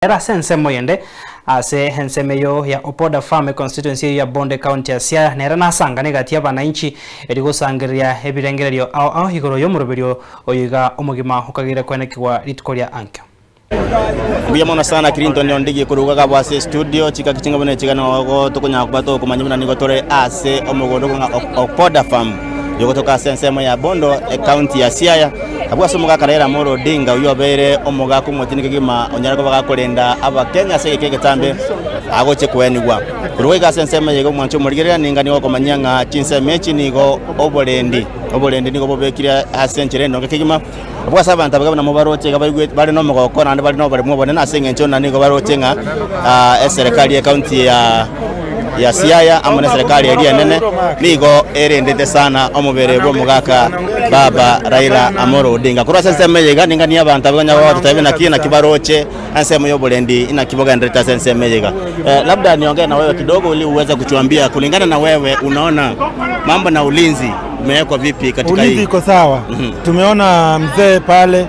Era sensemo yende ase hensemeyo ya Opoda Farm constituency ya Bonde County ya Siaya nera nasangane gati y'abananchi erigusangiria ebirengererio ao ao igoro y'omurubirio oyiga omugima hukagira kwenekwa rituko lya anka. Mbiyamona sana Clinton Ondigi kuruga bwase studio chika kichinga bone chikana wago tukunya kubato kumanyimuna niko tore ase omugondo nga Opoda Farm yogotoka sensemo ya Bondo county ya Siaya abwa somoga Raila Amolo Odinga uyo bere omuga kumotini kigima onyara ko bagakorenda abakenya se keke tambe agoche kwenigwa kuruga sensemo yego mwancho murigerera ninga nigo komanyanga chinsemechi nigo obolendi obolendi nigo bobekira asenchire no kigima abwa sabanta bagabana mu baroche gabaigwe bari no mugoko nande bari no bari mubone nasenge ncho nigo baroche nga serikali ya county ya Siaya amone serikali ya nene nigo erendete sana omubere bwo mugaka baba Raila Amolo Odinga kurwa senseme yega ninga ni abantu abanya batatabe na kina kibaroche ansemo yobolendi ina kiboga ndeta senseme yega. Labda niongee na wewe kidogo ili uweze kutuambia kulingana na wewe unaona mambo na ulinzi umewekwa vipi katika hii? Ulinzi iko sawa. Tumeona mzee pale.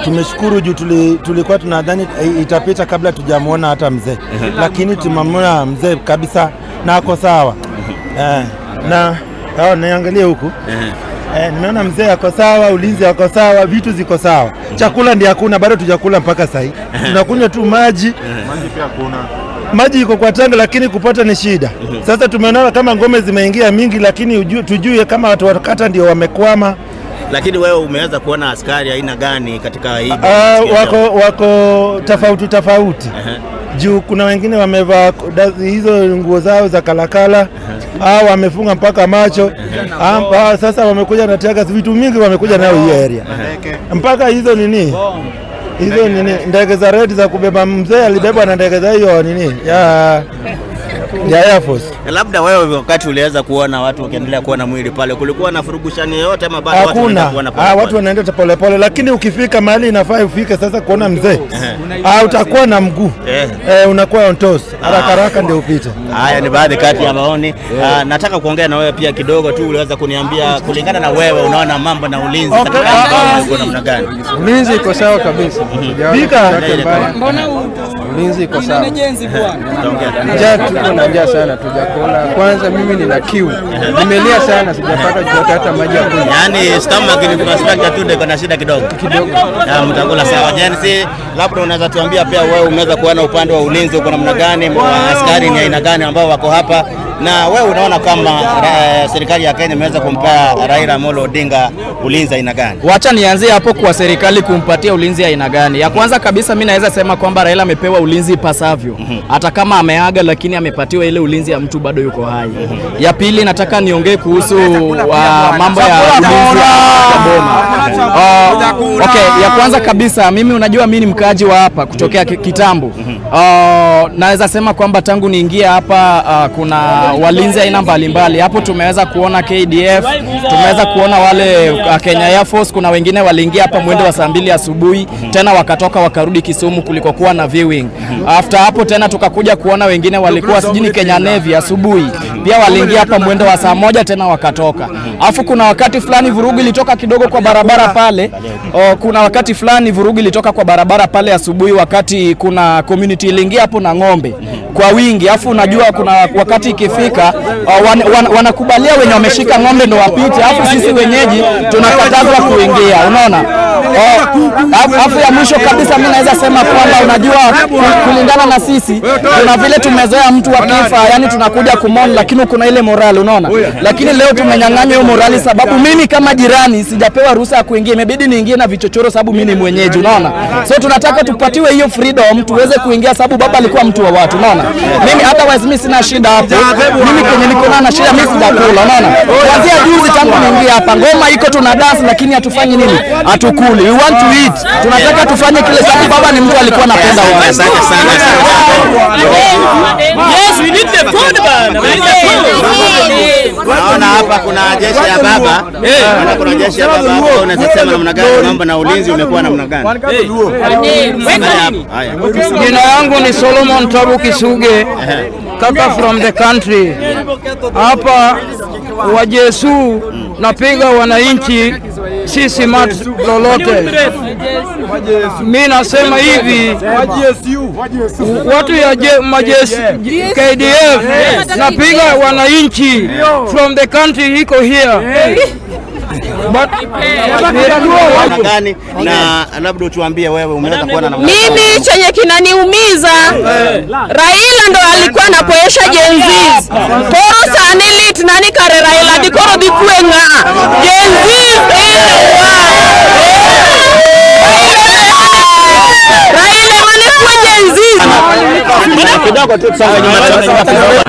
Tumeshukuru juu tulikuwa tunadhani itapita kabla tujamuona hata mzee. Lakini tumemwona mzee kabisa na ako sawa. Na niangalie huku. Nimeona mzee ako sawa, ulinzi ako sawa, vitu ziko sawa. Chakula ndiyo hakuna, bado tujakula mpaka sasa hivi. Tunakunywa tu maji. Maji pia hakuna. Maji iko kwa tanga lakini kupata ni shida. Sasa tumeona kama ngome zimeingia mingi lakini tujue kama watu wakata ndio wamekwama. Lakini wewe umeweza kuona askari aina gani katika hii? Wako tofauti tofauti. Juu kuna wengine wamevaa hizo nguo zao za kalakala, au wamefunga mpaka macho. Sasa wamekuja na tear gas, vitu mingi wamekuja nayo hii area. Mpaka hizo nini? Hizo nini? Ndege za red za kubeba mzee alibebwa na ndege za hiyo nini? Ya Air Force. Labda wewe wakati uliweza kuona watu wakiendelea kuona mwili pale, kulikuwa na furugushani yoyote ama bado watu wanaenda kuona pole pole? Watu wanaenda pole pole, lakini ukifika mahali inafaa ufike sasa kuona mzee. Utakuwa na mguu. Unakuwa on toes. Haraka haraka ndio upite. Haya ni baadhi kati ya maoni. Nataka kuongea na wewe pia kidogo tu, uliweza kuniambia kulingana na wewe unaona mambo na ulinzi katika okay. Namna gani? Ulinzi iko sawa kabisa. Mbona ulinzi iko sawa? Tuko na njaa sana, tujakula. Kwanza mimi nina kiu. Nimelia sana, sijapata chochote hata maji ya kunywa. Yaani stomach infrastructure tu ndio kuna shida kidogo. Kidogo. Na mtakula sawa. Yaani si labda unaweza tuambia pia wewe umeweza kuona upande wa ulinzi uko namna gani, askari ni aina gani ambao wako hapa, na wewe unaona kama serikali ya Kenya imeweza kumpa Raila Amolo Odinga ulinzi aina gani? Wacha nianzie hapo kwa serikali kumpatia ulinzi aina gani. Ya kwanza kabisa mimi naweza sema kwamba Raila amepewa ulinzi ipasavyo. Hata kama ameaga lakini amepatiwa ile ulinzi ya mtu bado yuko hai. Ya pili nataka niongee kuhusu mambo ya ulinzi ya boma. Okay, ya kwanza kabisa mimi unajua mimi ni mkaaji wa hapa kutokea kitambo. Naweza sema kwamba tangu niingie hapa kuna walinzi aina mbalimbali. Hapo tumeweza kuona KDF, tumeweza kuona wale Kenya Air Force, kuna wengine waliingia hapa mwendo wa saa 2 asubuhi, tena wakatoka wakarudi Kisumu kulikokuwa na viewing. After hapo tena tukakuja kuona wengine walikuwa sijini Kenya Navy asubuhi, pia waliingia hapa mwendo wa saa 1 tena wakatoka. Afu kuna wakati fulani vurugu ilitoka kidogo kwa barabara pale. Kuna wakati fulani vurugu ilitoka kwa barabara pale asubuhi wakati kuna community iliingia hapo na ng'ombe kwa wingi. Afu unajua kuna wakati ikifika wanakubalia wenye wameshika ng'ombe ndo wapite, afu sisi wenyeji tunakatazwa kuingia, unaona? Afu ya mwisho kabisa mimi naweza sema kwamba unajua kulingana na sisi kuna vile tumezoea mtu akifa, yani tunakuja kumon, lakini kuna ile morali, unaona? Lakini leo tumenyang'anywa hiyo morali sababu mimi kama jirani sijapewa ruhusa ya kuingia, imebidi niingie na vichochoro sababu mimi ni mwenyeji, unaona? So tunataka tupatiwe hiyo freedom tuweze kuingia sababu baba alikuwa mtu wa watu, unaona? Mimi otherwise mimi sina shida hapo. Mimi kwenye niko na shida mimi sijakula, unaona? Kuanzia juzi tangu niingie hapa ngoma iko tuna dance lakini hatufanyi nini? Hatukuli. We want to eat. Tunataka tufanye kile sababu baba ni mtu alikuwa anapenda watu. Asante sana. Yes, we need the food bana. We need the food. Naona hapa kuna jeshi ya baba. Naona kuna jeshi ya baba hapo. Unaweza sema namna gani mambo na ulinzi umekuwa namna gani? Haya. Jina yangu ni Solomon Tabu Kisuge. Kaka from the country. Hapa wajesu napiga wananchi Sisi lolote. Mimi nasema hivi, watu ya majeshi KDF napiga wananchi from the country iko here. But gani na labda utuambie wewe umeweza kuona namna. Mimi chenye kinaniumiza, Raila ndo alikuwa anapoesha Gen Z. Koro sani lit nani kare Raila dikoro dikwe nga. Gen Z Raila manikuwa Gen Z. Kidogo tu tusonge nyuma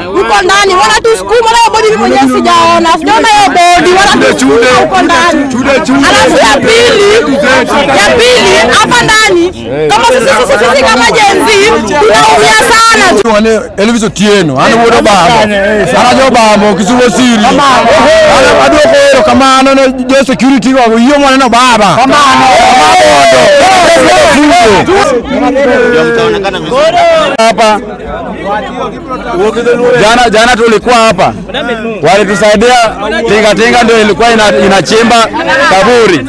huko ndani wanatusukuma na bodi mwenyewe sijaona. Sijaona hiyo bodi wanatusukuma huko ndani. Alafu ya pili hapa ndani kama sisi kama Gen Z tunaumia sana. Elvis Otieno ana wuodo babo. Ana jo babo Kisumu siri. Ana aduoko ero kamano ne jo security go yie mwana baba. Kamano. Hapa jana tulikuwa hapa, walitusaidia tinga ndio ilikuwa inachimba kaburi.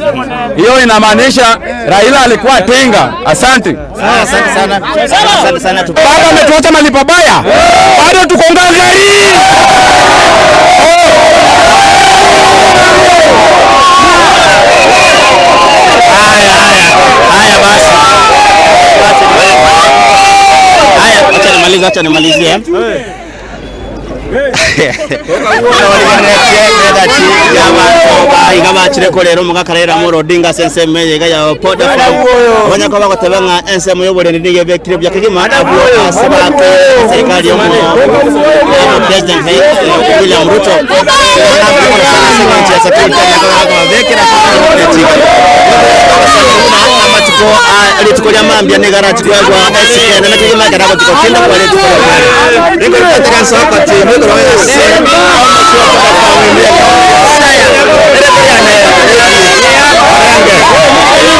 Hiyo inamaanisha Raila alikuwa tinga. Asante. Asante sana. Asante sana. Baba ametuacha mahali pabaya. Bado tuko ngangari. Haya basi. Haya, acha nimalizie. Rero mugakarera mu Odinga sense meye ya poda abanya ko bagotebanga ensemo yobore ndige bekire bya kigima asaba serikali yo President William Ruto rituko lya mambya negara chikwagwa SK na kigima gara ko kinda kwa rituko riko katika soko ti